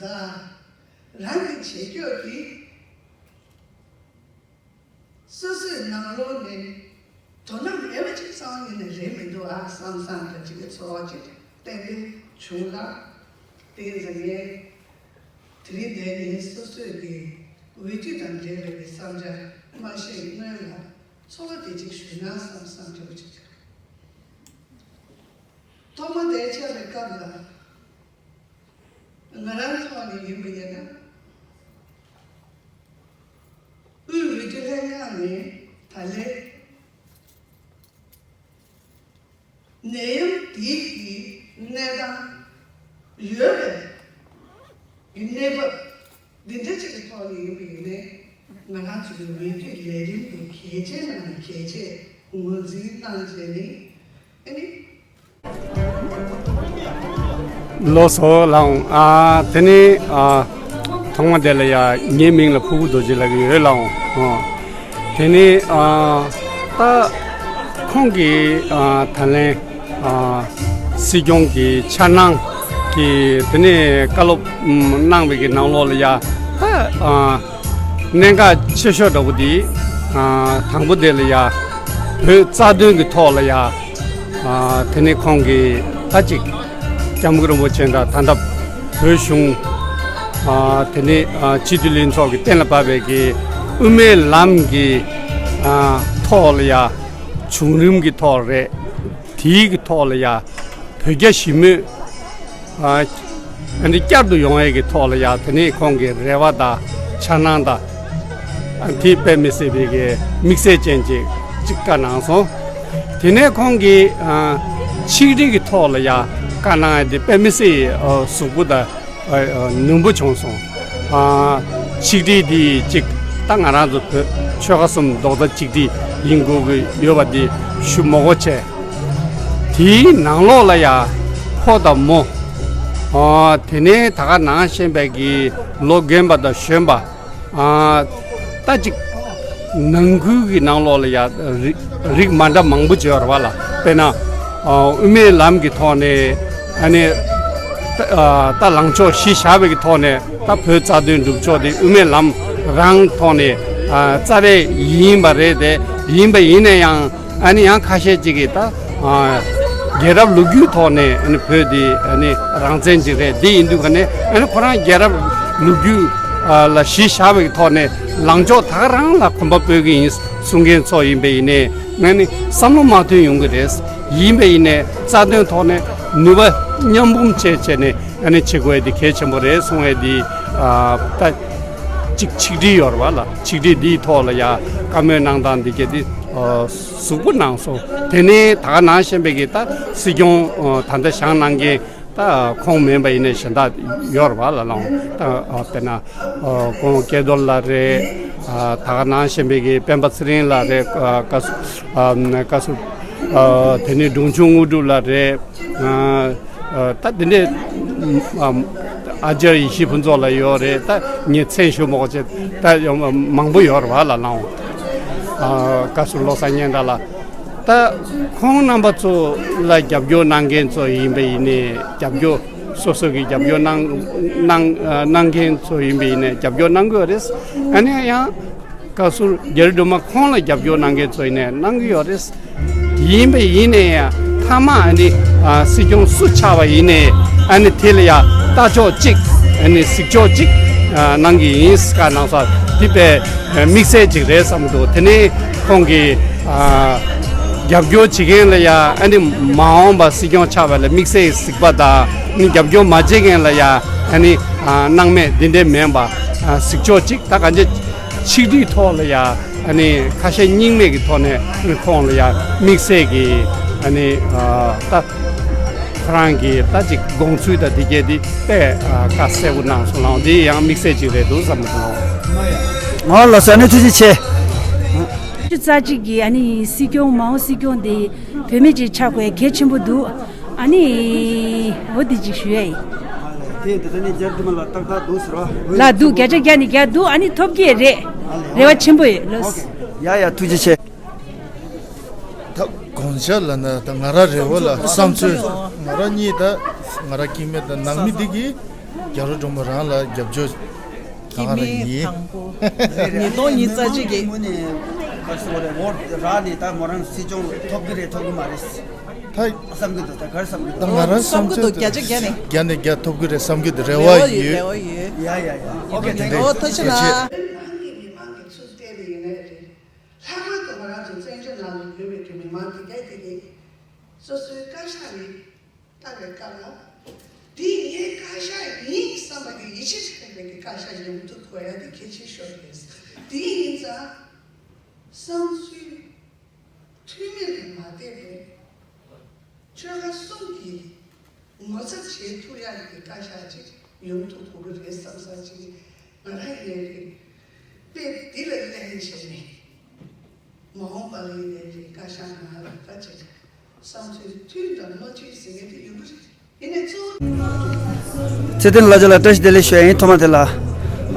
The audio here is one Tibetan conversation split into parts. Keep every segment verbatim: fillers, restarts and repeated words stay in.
ད་རང་གི་བྱེད་སྐྱོ་གི་སོ་སོའི་ནང་ལོགས་ནས་དོ་སྣང་མེད་པ་ཅིག་ཚང་ཡིན་ནས་རེད་མི་འདུག་ཨ་བསམ་བསམ་འདྲ་ཅིག་གི་ཚོར་བ་ཅིག་ཏན་ཏན་བྱུང་ལ། དེ་ཡིན་ཙང་ངས་དེ་རིང་འདིར་ངས་སོ་སོའི་གི་འོས་བསྡུ་དང་འབྲེལ་བའི་གི་བསམ་འཆར་མ་བཤད་སྔོན་ལ་ཚོར་བ་དེ་ཅིག་ཞུས་ན་བསམ་བསམ་འདྲ་པོ་ཅིག་བྱུང་། ཐོག་མ་དེ་ཆགས་པའི་སྐབས་ལ། ང་རང་ཐོག་ནས་ཡིན་པ་ཡིན་ན། དབུས་འོས་བསྡུ་ལྷན་ཁང་ནས་ད་ལན་ནད་ཡམས་འདི་གི་གནས་སྟངས་ཡོད་པའི་གནས་བབ་འདི་འདྲ་ཅིག་གི་ཐོག་ནས་ཡིན་པ་ཡིན་ནའི། ང་རང་ཚོ་གི་འོས་བསྡུ་ལས་རིམ་དེ་གལ་ཆེ་ནང་ནས་གལ་ཆེ་ངོས་འཛིན་གནང་བྱས་ནས་ཨ་ནི། ལགས་སོ་ལགས་འོང་། ཨ་དེ་ནི་ཨ་ཐོག་མ་དེ་ལ་ཡ་ངའི་མིང་ལ་ཕུར་བུ་རྡོ་རྗེ་ལབ་ཀྱི་ཡོད་ལགས་འོང་། ཨ་དེ་ནི་ཨ་ད་ཁོང་གིས་ཨ་ད་ལན་ཨ་སྲིད་སྐྱོང་གི་འཆར་སྣང་གི་དེ་ནི་བཀའ་སློབ་ཨམ་གནང་བའི་གི་ནང་ལོགས་ལ་ཡ་ད་ཨ་གནད་འགག་ཆེ་ཤོས་འདྲ་པོ་དེ་ཨ་དང་པོ་དེ་ལ་ཡ་བོད་རྩ་དོན་གི་ཐོག་ལ་ཡ། ཨ་དེ་ནས་ཁོང་གིས་ད་ཅིག་སྐྱབས་མགོན་རིན་པོ་ཆེ་དང་ད་ལྟ་བོད་གཞུང་ཨ་དེ་ནས་ཨ་སྤྱི་འཐུས་ལྷན་ཚོགས་ཀྱིས་གཏན་ལ་ཕབ་པའི་གི་དབུ་མའི་ལམ་གྱི་ཨ་ཐོག་ལ་ཡ་བྱུང་རིམ་གྱི་ཐོག་རེད། དེའི་གི་ཐོག་ལ་ཡ་བོད་རྒྱ་ཞི་མོལ་ཨ་ཨ་ནི་བསྐྱར་དུ་ཡོང་ཡས་ཀྱི་ཐོག་ལ་ཡ་དེ་ནས་ཁོང་གི་རེ་བ་དང་འཆར་སྣང་དང་ཨ་དེ་དཔེ་མི་སྲིད་པའི་གི་དམིགས་བསལ་ཅན་ཅིག་ཅིག་བཀའ་གནང་སོང་། དེ་ནས་ཁོང་གིས་ཨ་ཆིག་སྒྲིལ་གྱི་ཐོག་ལ་ཡ་བཀའ་གནང་ཡས་དེ་དཔེ་མི་སྲིད་ཨ་གཟུགས་པོ་དང་ཨ་ཨ་ནུས་པ་བྱུང་སོང་། ཨ་ཆིག་སྒྲིལ་འདི་ཅིག་ད་ང་རང་ཚོ་བོད་ཆོལ་ཁ་གསུམ་རྡོག་རྩ་གཅིག་སྒྲིལ་ཡིན་དགོས་ཀྱི་ཡོད་པ་འདི་ཞུ་མོ་གོ་བྱས། དེའི་ནང་ལོགས་ལ་ཡ་ཕོ་དང་མོ། ཨ་དེ་ནས་ད་ག་ནང་བཞིན་པའི་གི་ལོ་རྒན་པ་དང་གཞོན་པ། ཨ་ད་ཅིག་ནང་ཁུལ་གྱི་ནང་ལོགས་ལ་ཡ་རིགས་རིགས་མ་འདྲ་མང་པོ་ཅིག་ཡོད་རེད་པ་ལ། དཔེར་ན་ཨ་དབུ་མའི་ལམ་གྱི་ཐོག་ནས་ཨ་ནི་ད་ཨ་ད་ལངས་ཕྱོགས་གཞི་བཞག་པའི་གི་ཐོག་ནས་ད་བོད་རྩ་དོན་སྒྲུབ་ཕྱོགས་དེ་དབུ་མའི་ལམ་རང་ཐོག་ནས་ཨ་རྩ་བའི་ཡིན་པ་རེད་དེ། ཡིན་པ་ཡིན་ན་ཡང་ཨ་ནི་ཡང་ཁ་ཤས་ཅིག་གིས་ད་ཨ་རྒྱལ་རབས་ལོ་རྒྱུས་ཐོག་ནས་ཨ་ནི་བོད་འདི་ཨ་ནི་རང་བཙན་ཅིག་རེད། འདི་ཡིན་དུས་ག་ནས་ཨ་ནི་ཁོ་རང་རྒྱལ་རབས་ལོ་རྒྱུས་ཨ་ལ་གཞི་བཞག་པའི་ཐོག་ནས་ལངས་ཕྱོགས་ད་ག་རང་ལ་གོམ་པ་སྤོས་ཀྱི་ཡིན་གསུང་མཁན་ཚོ་ཡིན་པ་ཡིན་ནའི་ཨ་ནི་བསམ་བློ་མ་མཐུན་ཡོང་གི་རེད། ཡིན་པ་ཡིན་ནའི་རྩ་དོན་ཐོག་ནས་ནུས་པ་མཉམ་སྤུངས་བྱས་བྱས་ནས་ཨ་ནི་བྱེད་དགོས་ཡ་འདི་གལ་ཆེན་པོ་རེད་གསུང་ཡ་འདི་ཨ་ད་ཅིག་ཆིག་སྒྲིལ་ཡོད་རེད་པ་ལ། ཆིག་སྒྲིལ་འདིའི་ཐོག་ལ་ཡ་བཀའ་མོལ་གནང་སྟངས་འདི་ག་འདི་ཨ་གཟུགས་པོ་གནང་སོང་། དེ་ནས་ད་ག་ནང་བཞིན་པའི་གི་ད་སྲིད་སྐྱོང་ཨ་ད་ལྟ་བཞེངས་གནང་མཁན་ད་ཁོང་མིན་པ་ཡིན་ནའི་གཞན་དག་ཡོད་རེད་པ་ལ། ལའང་ད་ཨ་དཔེར་ན་ཨ་ཁོང་སྐལ་རྡོར་ལགས་རེད། ཨ་ད་ག་ནང་བཞིན་པའི་གི་སྤེན་པ་ཚེ་རིང་ལགས་རེད། ཨ་བཀའ་ཟུར་ཨ་བཀའ་ཟུར་ཨ་དེ་ནས་འབྲོང་ཆུང་དངོས་གྲུབ་ལགས་རེད། ཨ་ཨ་ད་དེ་འདྲའི་ཨ་ཨ་ཅར་ཡེ་ཤེས་ཕུན་ཚོགས་ལགས་ཡོད་རེད། ད་ངས་མཚན་ཞུ་མ་དགོས་བྱས་ད་ཡང་མང་པོ་ཡོད་རེད་པ་ལ། ལའང་ཨ་བཀའ་ཟུར་བློ་བཟང་སྙན་གྲགས་ལགས། ད་ཁོང་རྣམ་པ་ཚོ་ལ་རྒྱབ་སྐྱོར་གནང་མཁན་ཚོ་ཡིན་པ་ཡིན་ནའི་རྒྱབ་སྐྱོར་སོ་སོ་གི་རྒྱབ་སྐྱོར་གནང་གནང་གནང་མཁན་ཚོ་ཡིན་པ་ཡིན་ནའི་རྒྱབ་སྐྱོར་གནང་གི་ཡོད་རེད། ཨ་ནི་ཡང་བཀའ་ཟུར་རྒྱ་རི་སྒྲོལ་མ་ཁོང་ལ་རྒྱབ་སྐྱོར་གནང་མཁན་ཚོ་ཡིན་ནའི་གནང་གི་ཡོད་རེད། ཡིན་པ་ཡིན་ནའི་ཡང་མཐའ་མ་ཨ་ནི་ཨ་སྲིད་སྐྱོང་སུ་ཆགས་པ་ཡིན་ནའི་ཨ་ནི་དེ་ལ་ཡང་ལྟ་ཕྱོགས་གཅིག་ཨ་ནི་གཟིགས་ཕྱོགས་གཅིག་ཨ་གནང་གི་ཡིན་ཟེར་བཀའ་གནང་སོང་། དེ་དཔེ་དམིགས་བསལ་གཅིག་རེད་བསམ་གྱི་འདུག་དེ་ནས་ཁོང་གིས་ཨ་རྒྱབ་སྐྱོར་བྱེད་མཁན་ལ་ཡང་ཨ་ནི་མ་འོངས་པ་སྲིད་སྐྱོང་ཆགས་པ་ལ་དམིགས་བསལ་གྱི་གཟིགས་པ་དང་ཨ་ནི་རྒྱབ་སྐྱོར་མ་བྱེད་མཁན་ལ་ཡང་ཨ་ནི་ཨ་སྣང་མེད་འདི་འདྲ་མིན་པ་ཨ་གཟིགས་ཕྱོགས་གཅིག་ད་གང་ཅི་ཆིག་སྒྲིལ་ཐོག་ལ་ཡ་ཨ་ནི་ཁ་ཞེ་གཉིས་མེད་ཀྱི་ཐོག་ནས་ཨ་ནི་ཁོང་ལ་ཡ་དམིགས་བསལ་གྱི་ཨ་ནི་ཨ་ད་ཁོ་རང་གི་ད་ཅིག་དགོངས་ཚུལ་དང་དེ་གས་དེ་དཔེ་ཨ་ཁ་གསལ་པོ་གནང་སོང་ལགས། དེ་ཡང་དམིགས་བསལ་ཅིག་རེད་འདུག་བསམ་གྱི་འདུག་ལགས། ཨོ་ལགས་སོ། ཨ་ནི་ཐུགས་རྗེ་ཆེ། ཆུ་ཚོད་གཅིག་གི་ཨ་ནི་སྲིད་སྐྱོང་མ་འོངས་སྲིད་སྐྱོང་དེ་བུད་མེད་ཅིག་ཆགས་དགོས་གལ་ཆེན་པོ་འདུག་ཨ་ནི་འོ་དེ་ཅིག་ཞུ་ཡ་ཡིན། དེ་དེ་ད་ནི་རྒྱ་དུ་མ་ལ་ཏག་ཏག་འདུག་ཟེར་བ། ལ་འདུག་བརྒྱ་ཆ་བརྒྱ་ནས་བརྒྱ་འདུག་ཨ་ནི་ཐོབ་ཀྱི་རེད། རེ་བ་ཆེན་པོ་ཡོད་ལགས། ཡ་ཡ་ཐུགས་རྗེ་ཆེ། ད་དགོངས་འཆར་ལ་ན་ད་ང་ར་རེ་བ་ལ་བསམ་ཚུལ་ང་ར་གཉིས་ད་ང་ར་སྐྱིད་མེད་ད་ནང་མི་འདི་གི་རྒྱ་རོ་སྒྲོལ་མ་རང་ལ་རྒྱབ་སྐྱོར་ག་རེ་ཡིན། ཉིས་སྟོང་ཉི་ཤུ་རྩ་གཅིག་གི། ངོས་ནས་ག་རེ་ཟེར་དགོས་རེད། འོ་རག་ནས་ད་མོ་རང་སྲིད་སྐྱོང་ཐོབ་ཀྱི་རེད་ཐོབ་ཀྱི་མ་རེད་ད་བསམ་གྱི་འདུག་ད་ག་རེ་བསམ་གྱི་འདུག་ད་ང་རང་བསམ་ཚུལ་དུ་བརྒྱ་ཆ་བརྒྱ་ནས། བརྒྱ་ནས་བརྒྱ་ཐོབ་ཀྱི་རེད་བསམ་གྱི་འདུག་རེ་བ་ཡོད། རེ་བ་ཡོད། ཡ་ཡ་ཡ། ཨོ་ཁེ། ཐེང་ཀིའུ། ཨོ་ཐུགས་རྗེ་གནང་། ནང་གི་མི་མང་གི་ཚུལ་བལྟས་པ་ཡིན་ན་རེད། ལྷག་པར་དུ་ང་རང་ཚོ་བཙན་བྱོལ་ནང་ལ་ཡོད་པའི་གི་མི་མང་དེ་གས་དེ་གས་སོ་སོའི་བཀའ་ཤག་ནས་བཏང་བའི་བཀའ་ལ། འདི་ངའི་བཀའ་ཤག་ཡིན་བསམ་པ་གི་ཡིད་ཆེས་བྱེད་པའི་གི་བཀའ་ཤག་ཡོང་ཐུབ་དགོས་ཡ་དེ་གལ་ཆེ་ཤོས་རེད། འདི་ཡིན་ཙང་བསམ་ཚུལ་མཐུན་མིན་ལ་མ་བལྟས་པའི་ཆོལ་ཁ་གསུམ་གྱི་ངོ་ཚ་བྱེད་ཐུབ་ཡག་གི་བཀའ་ཤག་ཅིག་ཡོང་ཐུབ་དགོས་ཀྱི་རེད་བསམ་ས་ཅིག་ང་རང་ཡིན་ནའི་རེད། དཔེ་འདི་ལ་ལན་བྱས་ནས་མ་འོངས་པ་ལ་ཡིན་ནའི་རེད། བཀའ་ཤག་ནང་ལ་ད་ཅིག་བསམ་ཚུལ་མཐུན་དང་མ་མཐུན་ཟེར་མཁན་དེ་ཡོང་གི་རེད། ཡིན་ནའི་གཙོ་བོ། ཚེ་བརྟན་ལགས་ལ་བཀྲ་ཤིས་བདེ་ལེགས་ཞུ་ཡ་ཡིན། ཐོག་མ་དེ་ལ།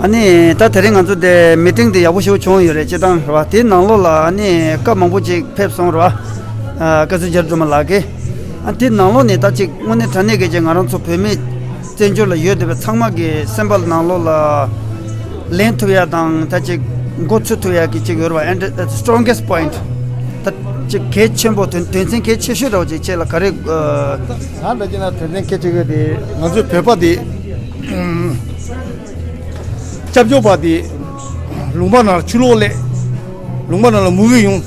ཨ་ནི་ད་དེ་རིང་ང་ཚོ་དེ་མི་ཊིང་དེ་ཡག་པོ་ཞེ་པོ་བྱུང་ཡོད་རེད། སྤྱིར་བཏང་རེད་བ། དེའི་ནང་ལོགས་ལ་ཨ་ནི་བཀའ་མང་པོ་ཅིག་ཕེབས་སོང་རེད་བ། ཨ། བཀའ་ཟུར་རྒྱ་རི་སྒྲོལ་མ་ལགས་ཀྱིས། ཨ། དེའི་ནང་ལོགས་ནས་ད་ཅིག་དངོས་གནས་དྲང་གནས་ཀྱི་ཅིག་ང་རང་ཚོ་བོད་མི་བཙན་བྱོལ་ལ་ཡོད་བསྡད་པའི་ཚང་མ་གི་སེམས་པ་ནང་ལོགས་ལ་ལེན་ཐུབ་ཡ་དང་ད་ཅིག་མགོ་ཚོད་ཐུབ་ཡ་གི་ཅིག་ཡོད་རེད་བ། ཨེ་འདྲ། strongest point། ད་ཅིག་གལ་ཆེན་པོ། དོན་དོན་ཚན་གལ་ཆེ་ཤོས་འདྲ་བོ་ཅིག་ཁྱེད་ལ་ག་རེ། ཨ། ང་འདྲ་བྱས་ན་དོན་ཚན་གལ་ཆེ་ཤོས་དེ་ང་ཚོའི་བོད་པ་དེ། ཨུམ། སྐྱབས་བཅོལ་བ་དེ་ལུང་པ་ནང་ལ་ཆུ་ལོག་སླེབས། ལུང་པ་ནང་ལ་མུ་གེ་ཡོང་།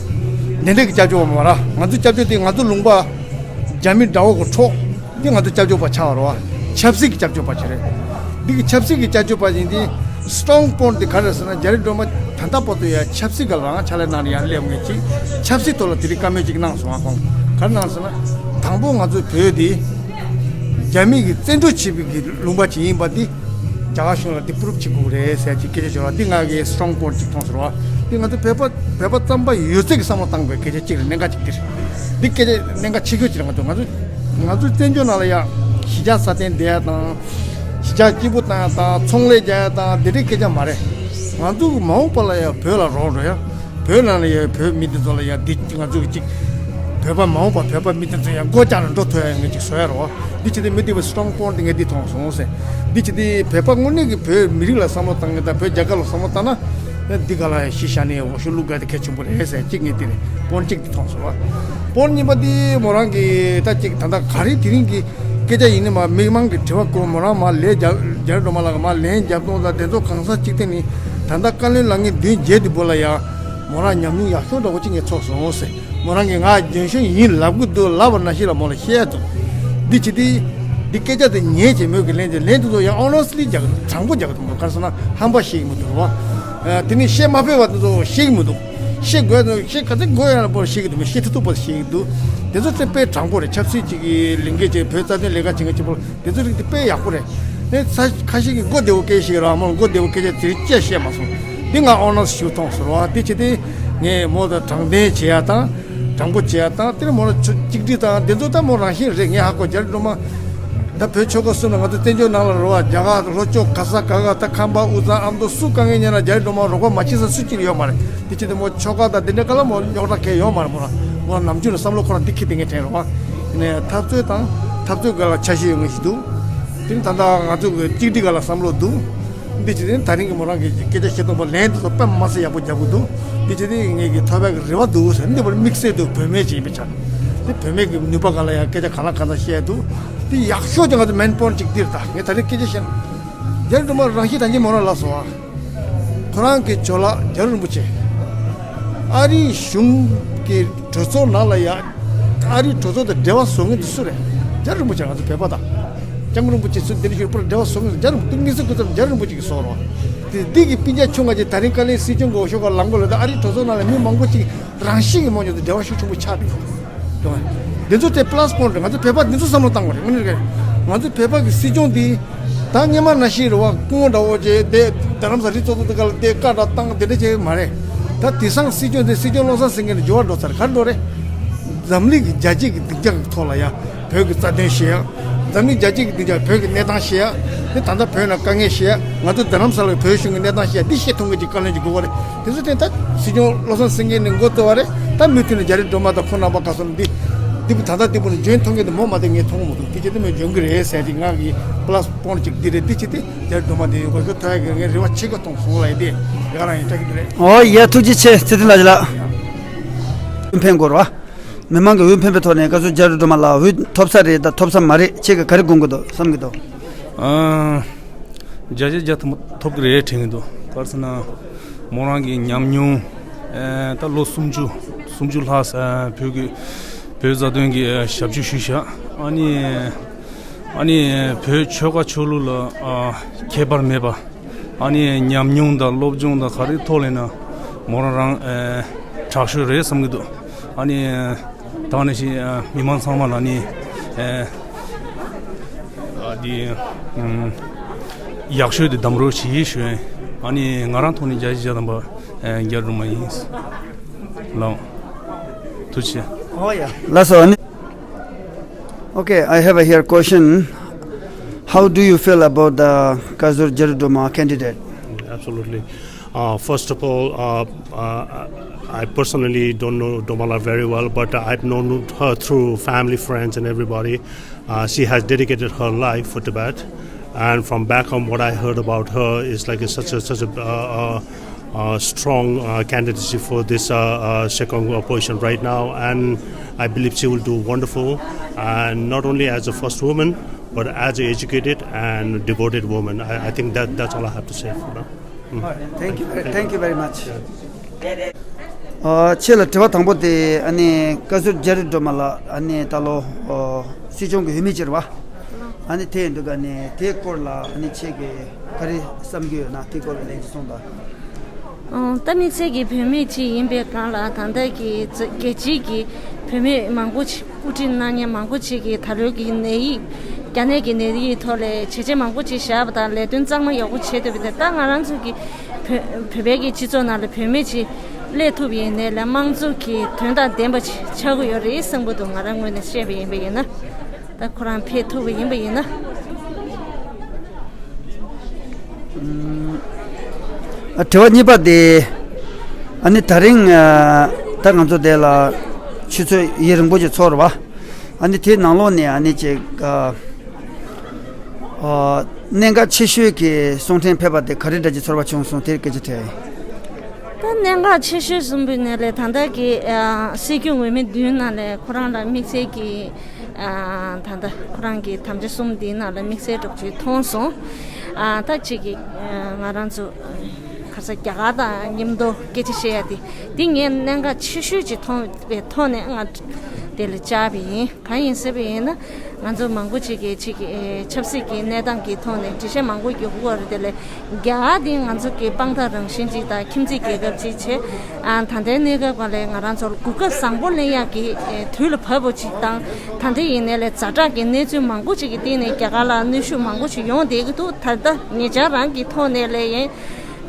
དེ་འདྲས་ཀྱི་སྐྱབས་བཅོལ་བ་མ་རེད། ང་ཚོ་སྐྱབས་བཅོལ་དེ་ང་ཚོ་ལུང་པ་རྒྱ་མི་དགྲ་བོ་གི་འཕྲོག། འདི་ང་ཚོ་སྐྱབས་བཅོལ་བ་ཆགས་པ་རེད་བ། ཆབ་སྲིད་ཀྱི་སྐྱབས་བཅོལ་བ་ཅིག་རེད། འདི་གི་ཆབ་སྲིད་ཀྱི་སྐྱབས་བཅོལ་བ་ཡིན་དུས་strong point དེ་ག་རེ་རེད་ཟེར་ན། རྒྱ་རི་སྒྲོལ་མ་ད་ལྟ་བར་དུ་ཡང་ཆབ་སྲིད་སྒང་ལ་རང་ཕྱག་ལས་གནང་ནས་ཡར་སླེབས་མཁན་ཅིག། ཆབ་སྲིད་ཐོག་ལ་དེ་རིང་བཀའ་མོལ་ཅིག་གནང་སོང་ང་། ཁོང་ག་རེ་གནང་ཟེར་ན། དང་པོ་ང་ཚོའི་བོད་དེ་རྒྱ་མི་གིས་བཙན་འཕྲོག་བྱས་པའི་གི་ལུང་པ་ཅིག་ཡིན་པ་འདི་རྒྱ་གར་གཞུང་ལ་འདི་prove བྱེད་དགོས་རེད་ཟེར་ཅིག་སྐད་ཆ་བྱོས་ར། འདི་ང་གི་strong point ཅིག་མཐོང་སོང་ར། འདི་ང་ཚོ་བོད་པ་བོད་པ་རྩམ་པ་ཡོད་ཚད་ཀྱི་བསམ་བློ་བཏང་དགོས་སྐད་ཆ་ཅིག་རེད། གནད་འགག་ཅིག་འདི་རེད། འདི་སྐད་ཆ་གནད་འགག་ཆེ་ཤོས་ཅིག་རེད། ང་ཚོ་ང་ཚོ་ང་ཚོ་བཙན་བྱོལ་ནང་ལ་ཡ་གཞིས་ཆགས་སྲ་བརྟན་བསྡད་ཡ་དང་། གཞིས་ཆགས་སྐྱིད་པོ་བཏང་ཡ་དང་། ཚོང་ལས་རྒྱག་ཡ་དང་། འདི་འདྲའི་སྐད་ཆ་མ་རེད། ང་ཚོ་མ་འོངས་པ་ལ་ཡ་བོད་ལ་རོགས་འགྲོ་ཡ། བོད་ནང་ལ་ཡ་བོད་མི་དེ་ཚོ་ལ་ཡ་འདི་ང་ཚོ་གི་ཅིག་བོད་པ་མ་འོངས་པ་བོད་པ་མི་དེ་ཚོ་ཡ་སྒོ་བརྒྱབ་ནས་འགྲོ་ཐུབ་ཡ་ཡོང་ངེས་ཅིག་བཟོ་ཡ་རོགས། འདི་བྱེད་དུས་མི་དེ་བའི་strong point དེ་ངས་འདི་མཐོང་སོང་ཟེར། འདི་བྱེད་དུས་བོད་པ་དངོས་གནས་ཀྱི་བོད་མི་རིགས་ལ་བསམ་བློ་བཏང་མཁན་དང་བོད་རྒྱལ་ཁབ་ལ་བསམ་བློ་བཏང་ན། འདི་ག་ལ་གཞི་བཞག་ནས་འོ་ཤུ་བླུག་དགོས་དེ་གལ་ཆེན་པོ་རེད་ཟེར་གཅིག་ངས་འདི་རེད། point གཅིག་འདི་མཐོང་སོང་བ། point གཉིས་པ་འདི་མོ་རང་གི་ད་ཅིག་ད་ལྟ་ག་རེ་དེ་རིང་གི་སྐད་ཆ་ཡིན་ནི་མ། མི་མང་གི་དྲི་བ་སྐོར་མོ་རང་མ་ལན་རྒྱབ། རྒྱ་རི་སྒྲོལ་མ་ལགས་མ་ལན་རྒྱབ་སྟངས་དང་དེ་ཚོ་གང་ཟག་གཅིག་དེ་ནི་ད་ལྟ་བཀའ་བློན་ལངས་མཁན་བདུན་བརྒྱད་དེ་བོ་ལ་ཡ་མོ་རང་ཉམས་མྱོང་ཡག་ཤོས་འདྲ་བོ་གཅིག་ངས་ཚོར་སོང་ཟེར། མོ་རང་གིས་ང་རྒན་གཞོན་ཡིན་ལབ་གི་འདུག། ལབ་པ་ནང་བཞིན་ལ་མོ་ལ་བཤད་ཡ་འདུག། འདི་བྱེད་དུས་འདི་སྐད་ཆ་དེ་ཉན་བྱས་མོས་ཀྱི་ལན་དེ་ལན་དེ་ཚོ་ཡང་honestly རྒྱག་གི་འདུག། དྲང་པོ་རྒྱག་གི་འདུག། ག་རེ་ཟེར་ན་ཧམ་པ་བཤད་ཀྱི་མི་འདུག་རེད་བ། དེ་ནས་བཤད་མ་ཕོད་པ་དེ་ཚོ་བཤད་ཀྱི་མི་འདུག། བཤད་དགོས་དེ་བཤད་ག་ཚོད་དགོས་ཡ་ལ་པོ་བཤད་ཀྱི་འདུག། མི་བཤད་ཐུབ་ཐུབ་པ་བཤད་ཀྱི་འདུག། དེ་ཚོ་དེ་དཔེ་དྲང་པོ་རེད། ཆབ་སྲིད་ཅིག་གི་ལས་འགན་བྱེད། བོད་རྩ་དོན་ལས་ཀ་བྱེད་མཁན་གཅིག་པོ་ལ་དེ་ཚོ་རིགས་དེ་དཔེ་ཡག་པོ་རེད། དེ་ཚ་ཁ་ཤས་ཀྱིས་མགོ་བདེ་བོ་སྐད་ཤེས་ར་མོ་མགོ་བདེ་བོ་སྐད་ཆ་དེ་རིགས་བཤད་ཤེས་མ་སོང་། འདི་ང་honest ཞུ་མཐོང་ཟེར་བ། དེ་བྱེད་དེ་ངས་མོ་དང་དྲང་བདེན་བྱེད་ཡ་དང་། དྲང་པོ་བྱེད་ཡ་དང་། དེ་ནས་མོ་ལ་ཆོ་གཅིག་སྒྲིལ་དང་དེ་ཚོ་ད་མོ་རང་བཞིན་རེད། ངས་ཧ་གོ། རྒྱ་རི་སྒྲོལ་མ་ད་བོད་ཆོལ་ཁ་གསུམ་ལ་ང་ཚོ་བཙན་བྱོལ་ནང་ལ་རེད་བ། རྒྱ་གར་ལྷོ་ཕྱོགས་ག་ས་ག་ག་ད་ཁམས་པ་དབུས་གཙང་ཨ་མདོ་སུ་དཀའ་ངལ་ཉན་ན་རྒྱ་རི་སྒྲོལ་མ་རོགས་པ་མ་བྱེད་ས་སུ་གཅིག་ཡོད་མ་རེད། དེ་བྱེད་དེ་མོ་ཆོལ་ཁ་དང་དེ་འདྲ་ག་ལ་མོ་རྙོག་དྲ་གང་ཡོད་མ་རེད། མོ་རང་མོ་རང་ནམ་རྒྱུན་ལ་བསམ་བློ་ཁོ་རང་འདི་འཁྱེར་དེ་ངས་དྲན་རེད་བ། ནས་འཐབ་རྩོད་དང་འཐབ་རྩོད་སྒང་ལ་ཆ་ཤས་ཡོད་ངེས་ཤིག་འདུག། དེ་ནི་ད་ལྟ་ང་ཚོ་གི་གཅིག་སྒྲིལ་སྒང་ལ་བསམ་བློ་འདུག། འདི་བྱེད་དེ་ད་རིང་གི་མོ་རང་གི་སྐད་ཆ་བཤད་སྟངས་པ་ལན་དེ་ཚོ་དཔེ་མ་སྲིད་ཡག་པོ་རྒྱབ་གི་འདུག། འདི་བྱེད་དེ་ངས་གི་ཐོས་པའི་གི་རེ་བ་འདུག་ཟེར། འདི་བར་དམིགས་བསལ་དུ་བུད་མེད་ཅིག་ཡིན་པའི་ཆ་ནས་དེ་བུད་མེད་ཀྱི་ནུས་པ་སྒང་ལ་ཡང་སྐད་ཆ་གང་ལ་གང་འཚམ་བཤད་འདུག། དེ་ཡག་ཤོས་ཀྱི་ང་ཚོ་main point གཅིག་འདིར་ད་ངས་ད་རིང་སྐད་ཆ་བཤད་ན། རྒྱ་རི་སྒྲོལ་མ་རང་བཞིན་དྲང་གནས་མོ་རང་ལབ་སོང་བ། ཁོ་རང་གི་ཇོ་ལགས་རྒྱ་རི་རིན་པོ་ཆེ། ཨ་རིའི་གཞུང་གི་གྲོས་ཚོགས་ནང་ལ་ཡ། ཨ་རིའི་གྲོས་ཚོགས་དང་འབྲེལ་བ་བཟོ་མཁན་དེ་སུ་རེད། རྒྱ་རི་རིན་པོ་ཆེ། ང་ཚོ་བོད་པ་དང་། སྐྱབས་མགོན་རིན་པོ་ཆེ་སུ་འདི་འདྲ་ཞིག་པར་འབྲེལ་བ་བཟོ་མཁན་རྒྱ་རི་རིན་པོ་ཆེ། དམིགས་བསལ་སྐུ་ཚབ་རྒྱ་རི་རིན་པོ་ཆེ་གིས་བཟོ་རོགས། དེ་འདི་གི་སྤུན་ཀྱག་ཆུང་ང་ཅིག་ད་རིང་བཀའ་བློན་སྲིད་སྐྱོང་གི་འོས་ཤོག་ཁ་ལངས་དགོས་ལ། ད་ཨ་རིའི་གྲོས་ཚོགས་ནང་ལ་མི་མང་པོ་ཅིག་རང་བཞིན་གྱིས་མོ་ཉིད་དུ་འབྲེལ་བ་ཤུགས་ཆེན་པོ་ཆགས་འདུག། འདི་ཚོ་དེ་plus point རེད། ང་ཚོ་བོད་པ་འདི་ཚོ་བསམ་བློ་བཏང་དགོས་རེད། དངོས་གནས་རེད། ང་ཚོ་བོད་པ་གི་སྲིད་སྐྱོང་འདི་ད་སྔོན་མ་ནང་བཞིན་རེད་བ། སྐུ་ངོ་འདྲ་བོ་ཅིག་དེ་རྡ་རམ་ས་རི་གཙོ་བོ་དེ་ག་ལ་དེ་བཀའ་འདྲ་བཏང་དེ་འདྲ་བྱས་མ་རེད། ད་དེང་སང་སྲིད་སྐྱོང་དེ་སྲིད་སྐྱོང་བློ་བཟང་སེང་གེ་ནས་འགྱུར་བ་འགྲོ་ཚར། ག་རེ་འགྲོ་རེད། འཛམ་གླིང་གི་རྒྱལ་སྤྱི་གི་སྡིངས་ཆ་གི་ཐོག་ལ་ཡ་བོད་ཀྱི་རྩ་དོན་བཤད་ཡ། འཛམ་གླིང་རྒྱལ་སྤྱི་གི་སྡིངས་ཆ་བོད་ཀྱི་གནས་སྟངས་བཤད་ཡ། དེ་ད་ལྟ་བོད་ནང་དཀའ་ངལ་བཤད་ཡ། ང་ཚོ་རྡ་རམ་ས་ལ་བོད་གཞུང་གི་གནས་སྟངས་བཤད་ཡ། འདི་བཤད་ཐུབ་མཁན་གྱི་བཀའ་བློན་གྱི་དགོས་པ་རེད། དེ་ཚོ་དེ་ད་སྲིད་སྐྱོང་བློ་བཟང་སེང་གེ་ནས་འགོ་བཙུགས་པ་རེད། ད་མུ་མཐུད་ནས་རྒྱ་རི་སྒྲོལ་མ་དང་ཁོང་རྣམ་པ་ག་སོང་འདི་ དེ་བུ་ད་ལྟ་དེ་བུ་ནི་འཇོན་ཐོང་གི་དེ་མོ་མ་དེ་ངས་མཐོང་མི་འདུག་དེ་ཅི་དེ་མོ་འཇོན་གི་རེད་ཟེར་དེ་ང་གི་པ་ལ་སི་པོན་ཅིག་དེ་རེད། དེ་ཅི་དེ་རྒྱ་རི་སྒྲོལ་མ་དེ་ཡོད་ག་ཤོ་ཐོ་ཡ་གི་ངས་རེ་བ་ཆེ་ག་མཐོང་སོང་ལ་ཡ་དེ་ཡ་རང་ཡིན་ཏྲ་གི་དེ་རེད། ཨོ་ཡ་ཐུགས་རྗེ་ཆེ་ཚེ་བརྟན་ལགས་ལ། འོས་འཕེན་དགོས་ར། མི་མང་གི་འོས་འཕེན་པའི་ཐོག་ནས་བཀའ་ཟུར་རྒྱ་རི་སྒྲོལ་མ་ལགས་འོས་ཐོབ་ས་རེད་ད་ཐོབ་ས་མ་རེད་ཁྱེད་ཀྱི་ག་རེ་དགོངས་གི་འདུག་བསམ་གི་འདུག་ཨ། བརྒྱ་ཆ་བརྒྱ་ཐམ་པ་ཐོབ་ཀྱི་རེད་དྲན་གྱི་འདུག་ག་རེ་ཟེར་ན། མོ་རང་གི་ཉམས་མྱོང་། ཨ། ད་ལོ་སུམ་ཅུ། སུམ་ཅུ་ལྷག་ས་བོད་ཀྱི་བོད་བཟའ་སྟོན་གྱི་ཞབས་ཕྱི་ཞུས་བཞག་ཨ་ནི། ཨ་ནི་བོད་ཆོལ་ཁ་ཆོས་ལུགས་ལ་ཨ་ཁྱད་པར་མེད་པ། ཨ་ནི་ཉམས་མྱོང་དང་སློབ་སྦྱོང་དང་ག་རེ་ཐོག་ལས་ན་མོ་རང་རང་ཨ་དྲག་ཤོས་རེད་བསམ་གྱི་འདུག་ཨ་ནི། ད་ནི་ཞིག་མི་མང་ཚང་མ་ལ་ནི་ཨ་འདི་ཡག་ཤོས་དེ་གདམ་རོགས་བྱེད་ཞུ། ཨ་ནི་ང་རང་ཐོག་ནས་བརྒྱ་ཆ་བརྒྱ་ཐམ་པ་རྒྱ་རུ་མ་ཡིན། ལགས། ཐུགས་རྗེ་ཆེ། ཨོ་ཡ། ལགས་སོ་ཨ་ནི། Okay, I have a here question. How do you feel about the Kazur Jaruduma candidate? Absolutely. Uh, first of all, uh, uh, I personally don't know Domala very well, but I've known her through family, friends, and everybody. Uh, she has dedicated her life for Tibet, and from back home, what I heard about her is like a, such a such a uh, uh, uh, strong uh, candidacy for this uh, uh, Shekong position right now, and I believe she will do wonderful, and not only as a first woman, but as an educated and devoted woman. I, I think that that's all I have to say for now. Thank you very, thank you very much. ཨ། ཁྱེད་ལ་དྲི་བ་དང་པོ་དེ་ཨ་ནི་བཀའ་ཟུར་རྒྱ་རི་སྒྲོལ་མ་ལགས་ཨ་ནི་ད་ལོ་ཨ་སྲིད་སྐྱོང་གི་འོས་མི་ཅིག་རེད་བ། ཨ་ནི་དེ་ཡིན་དུས་ཨ་ནི་དེའི་སྐོར་ལ་ཨ་ནི་ཁྱེད་ཀྱིས་ག་རེ་བསམ་གྱི་ཡོད་ན་དེའི་སྐོར་ལ་ལན་ཅིག་གསུངས་དང་། ཨང་། ད་དམིགས་བསལ་གྱི་བུད་མེད་ཅིག་ཡིན་པའི་སྒང་ལ་ད་ལྟ་གི་རྒྱལ་སྤྱིའི་གི་བུད་མེད་མང་པོ་ཅིག་དབུ་ཁྲིད་གནང་མཁན་མང་པོ་ཅིག་གིས་ད་ལོའི་གི་ནད་ཡིག་རྒྱ་ནད་ཀྱི་ནད་ཡིག་ཐོག་ལ་བྱས་རྗེས་མང་པོ་ཅིག་བཞག་པ་དང་ལས་དོན་གཙང་མ་ཡག་པོ་བྱས་འདུག་པ་དེ་ད་ང་རང་ཚོ་གི་བོད་བོད་པའི་གི་སྤྱི་ཚོགས་ནང་ལ་བུད་མེད་ཅིག་སླེབས་ཐུབ་ཡིན་ནའི་ལས་དམངས་གཙོ་གི་དོན་དང་ལྡན་པ་ཅིག་ཆགས་ཀྱི་ཡོད་རེད་བསམ་གྱི་འདུག་ང་རང་ངོས་ནས་བཤད་པ་ཡིན་པ་ཡིན་ན། ད་ཁོ་རང་ཕེབས་ཐུབ་པ་ཡིན་པ་ཡིན་ན། ཨ། དྲི་བ་གཉིས་པ་དེ། ཨ་ནི་ད་རིང་ཨ་ད་ང་ཚོ་དེ་ལ་ཆུ་ཚོད་ཡུན་རིང་པོ་ཅིག་ཚོར་བ། ཨ་ནི་དེའི་ནང་ལོགས་ནས་ཨ་ནི་ཅིག་ཨ་ཨ་གནད་འགག་ཆེ་ཤོས་ཀྱི་གསུང་འཕྲིན་ཕེབས་པ་དེ་ག་རེ་འདྲ་ཅིག་ཚོར་བ་བྱུང་སོང་དེར་སྐད་ཆ་དྲིས། ད་གནད་འགག་ཆེ་ཤོས་གསུམ་པའི་ནང་ལས་ད་ལྟ་གི་ཨ་སྲིད་སྐྱོང་འོས་མི་བདུན་ནང་ལས་ཁོ་རང་ལ་དམིགས་བསལ་གྱི་ཨ་ད་ལྟ་ཁོ་རང་གི་དམ་བཅའ་གསུམ་འདིའི་ནང་ལ་དམིགས་བསལ་གྲུབ་ཆེད་མཐོང་སོང་། ཨ་ད་ཅིག་གི་ཨ་ང་རང་ཚོ་ཁ་ས་རྒྱ་གར་དང་མཉམ་དུ་སྐད་ཆ་བཤད་ཡ་དེ་འདི་ངས་གནད་འགག་ཆེ་ཤོས་ཅིག་མཐོང་བའི་ཐོག་ནས་ང་དེ་ལ་བཅར་བ་ཡིན། གང་ཡིན་ཟེར་བ་ཡིན་ན་ང་ཚོ་མང་པོ་ཅིག་གིས་ཅིག་གི་ཨེ་ཆབ་སྲིད་ཀྱི་གནས་སྟངས་ཀྱི་ཐོག་ནས་འགྲེལ་བཤད་མང་པོ་རྒྱག་གི་ཡོད་རེད། དེ་ལས་རྒྱ་གར་འདི་ང་ཚོ་གི་དཔང་རྟགས་རང་བཞིན་ཅིག་དང་ཁྱིམ་མཚེས་རྒྱལ་ཁབ་ཅིག་བྱས། ཨ་ད་ལྟའི་གནས་སྐབས་སྒང་ལ་ང་རང་ཚོར་གོ་སྐབས་བཟང་པོ་ལེན་ཡག་གི་ཨེ་དུས་ལ་བབ་པ་ཅིག་དང་། ད་ལྟ་ཡིན་ནའི་ལས་ཛ་དྲག་གི་གནས་ཚུལ་མང་པོ་ཅིག་གི་སྟེང་ནས་རྒྱ་གར་ལ་གནོན་ཤུགས་མང་པོ་ཅིག་ཡོང་བསྡད་ཀྱི་འདུག་ད་ལྟ་ཉེ་ཆར་རང་གི་ཐོག་ནས་ལས་ཡིན།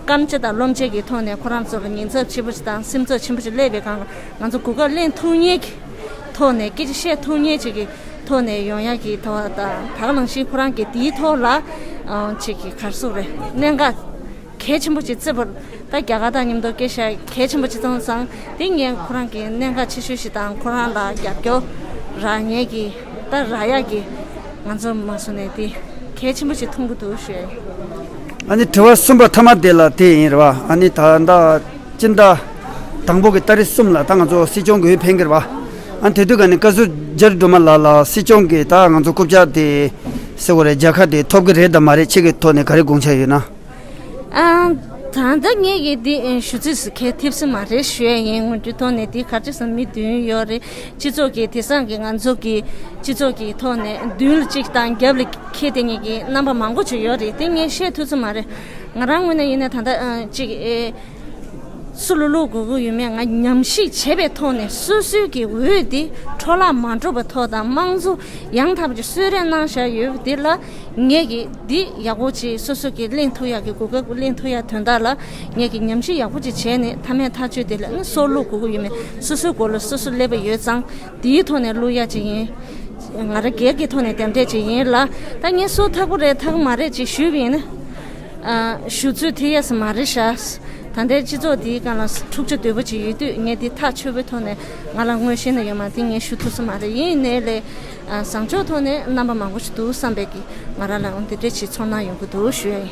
སྐམ་ཆ་དང་རློན་ཆ་གི་ཐོག་ནས་ཁོ་རང་ཚོ་ལ་ཉེན་ཚབས་ཆེན་པོ་ཅིག་དང་སེམས་ཚབས་ཆེན་པོ་ཅིག་སླེབས་པའི་སྒང་ལ་ང་ཚོ་གོ་སྐབས་ལེན་ཐུབ་མཁན་གྱི་ཐོག་ནས་སྐད་ཆ་བཤད་ཐུབ་མཁན་ཅིག་གི་ཐོག་ནས་ཡོང་ཡག་གི་ཐོག་དང་ད་ག་ནང་བཞིན་ཁོ་རང་གི་དེའི་ཐོག་ལ་ཨང་ཅིག་གི་ག་རེ་ཟེར་དགོས་རེད། གནད་འགག་གལ་ཆེན་པོ་ཅིག་བརྩི་བར་ད་རྒྱ་གར་དང་མཉམ་དུ་སྐད་ཆ་གལ་ཆེན་པོ་ཅིག་བཏང་སོང་། དེ་ངས་ཁོ་རང་གི་གནད་འགག་ཆེ་ཤོས་ཤིག་དང་ཁོ་རང་ལ་རྒྱབ་སྐྱོར་རག་མཁན་གྱི་ད་རག་ཡག་གི་ང་ཚོ་མ་སོང་ནས་དེ་གལ་ཆེན་པོ་ཞིག་མཐོང་གི་འདུག་ཞུ་ཡ་ཡིན། ཨ་ནི་དྲི་བ་གསུམ་པ་མཐའ་མ་དེ་ལ་དེ་ཡིན་རེད་བ། ཨ་ནི་ད་ལྟ་སྤྱི་ཟླ་དང་པོ་གི་ཏ་རིག་གསུམ་ལ་ད་ང་ཚོ་སྲིད་སྐྱོང་གི་འོས་འཕེན་གི་རེད་བ། ཨ་ནི་དེ་དུས་ག་ནས་བཀའ་ཟུར་རྒྱ་རི་སྒྲོལ་མ་ལགས་ལ་སྲིད་སྐྱོང་གི་ད་ང་ཚོ་རྐུབ་བཀྱག་དེ་ཟེར་བ་རེད་རྒྱལ་ཁ་དེ་ཐོབ་གི་རེད་དམ་མ་རེད་ཁྱེད་ཀྱི་ཐོག་ནས་ག་རེ་དགོངས་འཆར་ཡོད་ན། ཨ། ད་ལྟ་ངས་ཀྱི་འདི་ཨེ་ཞུ་ཚིག་སུ་གལ་ཐེབས་སུ་མ་རེད་ཞུ་ཡ་ཡིན། ངོ་རྒྱུ་ཐོག་ནས་འདི་ག་རེ་ཟེར་མི་བདུན་ཡོད་རེད། སྤྱི་ཚོགས་ཀྱི་དེང་སང་གི་ང་ཚོ་གི་སྤྱི་ཚོགས་ཀྱི་ཐོག་ནས་མདུན་ལ་གཅིག་དང་རྒྱབ་ལ་ཁྱེད་དེ་གཉིས་ཀྱི་རྣམ་པ་མང་པོ་ཅིག་ཡོད་རེད། དེ་ངས་བཤད་ཐུབ་ཚོད་མ་རེད། ང་རང་ངོས་ནས་ཡིན་ན་ད་ལྟ་ཨ་གཅིག་ཨེ། སུ་ལ་བླུག་དགོས་ཀྱི་ཡོད་མེད་ང་ཉམས་ཞིབ་བྱས་པའི་ཐོག་ནས་སོ་སོའི་གི་འོས་དེ་འཕྲོ་བརླག་མ་འགྲོ་བའི་ཐོག་དང་དམངས་གཙོ་ཡང་དག་པ་ཅིག་གསོལ་རས་གནང་བཞག་ཡོད་པ་དེ་ལ་ངས་ཀྱི་འདི་ཡག་པོ་ཅིག་སོ་སོ་གི་ལེན་ཐུབ་ཡག་གི་གོ་སྐབས་ལེན་ཐུབ་ཡག་དོན་དག་ལ་ངས་ཀྱི་ཉམས་ཞིབ་ཡག་པོ་ཅིག་བྱས་ནས་མཐའ་མའི་ཐག་གཅོད་དེ་ལ་ནི་སུ་ལ་བླུག་དགོས་ཀྱི་ཡོད་མེད་སོ་སོའི་མགོ་ལ་སོ་སོ་སླེབས་པ་ཡོད་ཙང་དེའི་ཐོག་ནས་བླུག་ཡག་ཅིག་ཡིན། ང་རང་སྒེར་གྱི་ཐོག་ནས་དེ་འདྲས་ཅིག་ཡིན་ལ། ད་ངས་སུ་ཐག་པོ་རེད་ཐག་མ་རེད་ཅིག་ཞུས་པ་ཡིན་ན། ཨ། ཞུ་ཚོད་དེ་ཡས་མ་རེད་ཤག་ད་ལྟའི་སྤྱི་ཚོགས་འདིའི་སྒང་ལ་འཁྲུག་ཆ་དོད་པོ་ཅིག་ཡོད་དུས། ངས་འདི་ཐག་ཆོད་པོའི་ཐོག་ནས། ང་ལ་དངོས་གཞི་ནས་ཡོད་མ་རེད། ངས་ཞུ་ཐུབ་ས་མ་རེད། ཡིན་ནའི་ལས་བཟང་ཕྱོགས་ཐོག་ནས་རྣམ་པ་མང་པོ་ཞིག་འདུག་བསམ་པའི་གི་ང་རང་ལ་འོ་འདི་འདྲ་ཅིག་ཚོར་སྣང་ཡོང་གི་འདུག་ཞུ་ཡ་ཡིན།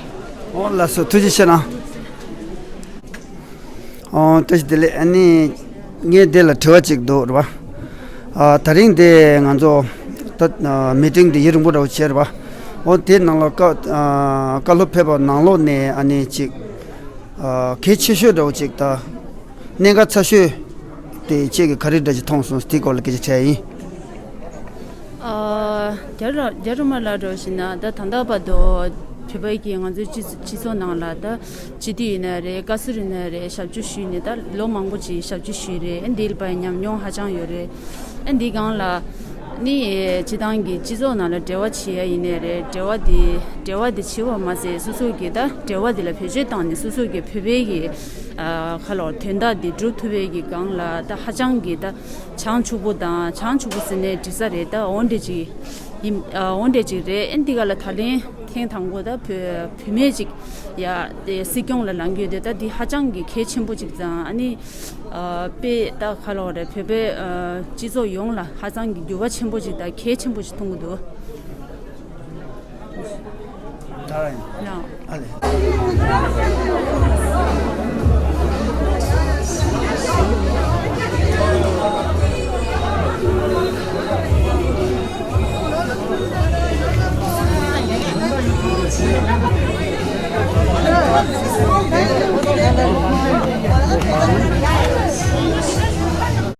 ཨོ་ལགས་སོ། ཐུགས་རྗེ་ཆེ་གནང་། ཨོ་བཀྲ་ཤིས་བདེ་ལེགས། ཨ་ནི་ངས་འདི་ལ་དྲི་བ་ཅིག་འདུག་རེད་པ། ཨ་ད་རིང་འདི་ང་ཚོ་ད་ཨ་མི་ཊིང་འདི་ཡུན་རིང་པོ་འདྲ་བོ་བྱས་རེད་པ། ཨོ་དེ་ནང་ལ་བཀའ་ཨ་བཀའ་སློབ་ཕེབས་པ་ནང་ལོགས་ནས་ཨ་ནི་ཅིག་ཨ་གལ་ཆེ་ཤོས་འདྲ་བོ་ཅིག་དང་གནད་འགག་ཚ་ཤོས་དེ་ཁྱེད་ཀྱིས་ག་རེ་འདྲ་ཅིག་མཐོང་སོང་། དེའི་སྐོར་ལ་སྐད་ཆ་དྲིས་ཡིན། ཨ་རྒྱ་ར་རྒྱ་རུ་མ་ལ་འགྲོ་ཞིག་ན། ད་ད་ལྟ་བར་དུ་བོད་པའི་གི་ང་ཚོའི་སྤྱི་སྤྱི་ཚོགས་ནང་ལ་ད་སྤྱི་འཐུས་ཡིན་ན་རེད། བཀའ་ཟུར་ཡིན་ན་རེད། ཞབས་ཕྱི་ཞུས་ནས་ད་ལོ་མང་པོ་ཅིག་ཞབས་ཕྱི་ཞུས་རེད། ཨ་འདིའི་བར་ཉམས་མྱོང་ཧ་ཅང་ཡོད་རེད། ཨ་འདི་སྒང་ལ་ནི་སྤྱི་བཏང་གི་སྤྱི་ཚོགས་ནང་ལ་འབྲེལ་བ་བྱེད་ཡ་ཡིན་ནའི་རེད། འབྲེལ་བ་འདི་འབྲེལ་བ་འདི་བྱེད་པ་མ་ཟད་སོ་སོ་གི་ད་འབྲེལ་བ་འདི་ལ་བེད་སྤྱོད་བཏང་ནས་སོ་སོ་གི་བོད་པའི་གི་ཨ་ཁ་ལོ་དོན་དག་འདི་སྒྲུབ་ཐུབ་པའི་གི་སྒང་ལ་ད་ཧ་ཅང་གི་ད་བྱང་ཆུབ་པོ་དང་། བྱང་ཆུབ་པོ་ཟེར་ནས་འགྲིག་ས་རེད། ད་འོ་འདྲ་ཅིག་ཡིན། ཨ་འོ་འདྲ་ཅིག་རེད། ཨ་འདི་ག་ལ་ད་ལན་ཐེངས་དང་པོ་ད་བོད་བུད་མེད་ཅིག་ཡ་དེ་སྲིད་སྐྱོང་ལ་ལངས་རྒྱུ་དེ་ད་འདི་ཧ་ཅང་གི་གལ་ཆེན་པོ་ཅིག་དང་། ཨ་ནི་ཨ་དཔེ་ད་ཁ་ལོ་རེད། བོད་པའི་ཨ་སྤྱི་ཚོགས་ཡོངས་ལ་ཧ་ཅང་གི་འགྱུར་བ་ཆེན་པོ་ཅིག་དང་གལ་ཆེན་པོ་ཅིག་མཐོང་གི་འདུག་ད་ཡང་ཨ་ལེ།